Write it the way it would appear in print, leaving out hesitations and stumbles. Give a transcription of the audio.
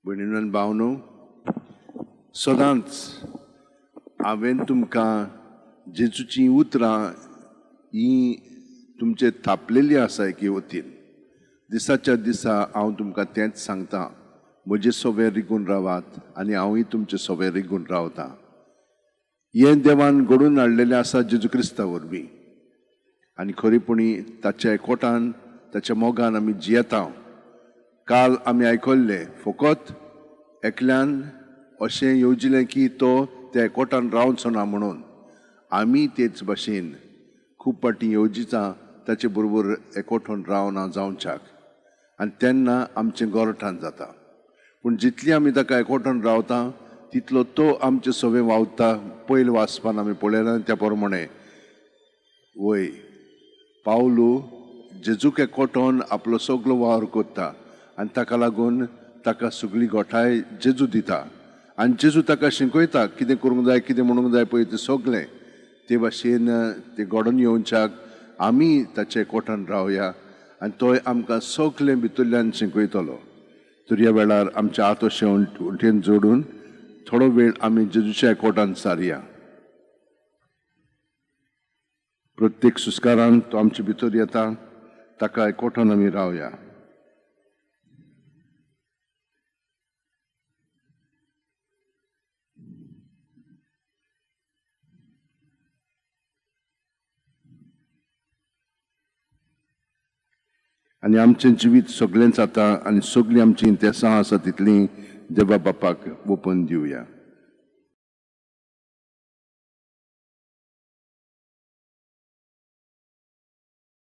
भयणीनो आनी भावनो, सदांच हांवें तुमकां जेजूचीं उतरां हीं तुमचे थापलेलीं आसा एके वतीन. दिसाच्या दिसा हांव तुमकां तेंच सांगता, म्हजे सवे रिगून रावात आनी हांवूय तुमचे सवे रिगून रावतां. हें देवान घडोवन हाडलेलें आसा जेजू क्रिस्ता वरवीं आनी खरेपणी ताच्या एकवटान, ताच्या मोगान आमी जियेता. काल आमी आयकल्लें, फकत एकल्यान अशें येवजिलें की तो त्या एकवटान रावचो ना म्हणून. आमी तेच भाशेन खूब फावटी येवजिता ताचे बरोबर एकवटून रावना जावच्याक आनी तेन्ना आमचें गोरठान जाता. पूण जितली आमी ताका एकवटून रावता तितलो तो आमचे सवे वावता. पयले वाचपान आमी पळयलां त्या प्रमाणे वय पावलू जेजूक एकवटोन आपलो सगलो वावर करता आनी ताका लागून ताका सगळी गोठाय जेजू दिता आनी जेजू ताका शिकयता कितें करूंक जाय, कितें म्हणूंक जाय पळय तें सगलें. ते भाशेन तें घडोवन येवच्याक आमी ताचे एकवटान रावया आनी तोय आमकां सगलें भितरल्यान शिकयतलो. तर ह्या वेळार आमच्या हात अशें वटेन जोडून थोडो वेळ आमी जेजूच्या एकवटान सारया. प्रत्येक सुस्कारान तो आमचे भितर येता, ताका एकवटान आमी रावया. आनी आमचें जिवीत सगळेंच आतां आनी सगळीं आमचीं इंतेसां आसा तितलीं देवा बापाक ओपन दिवया.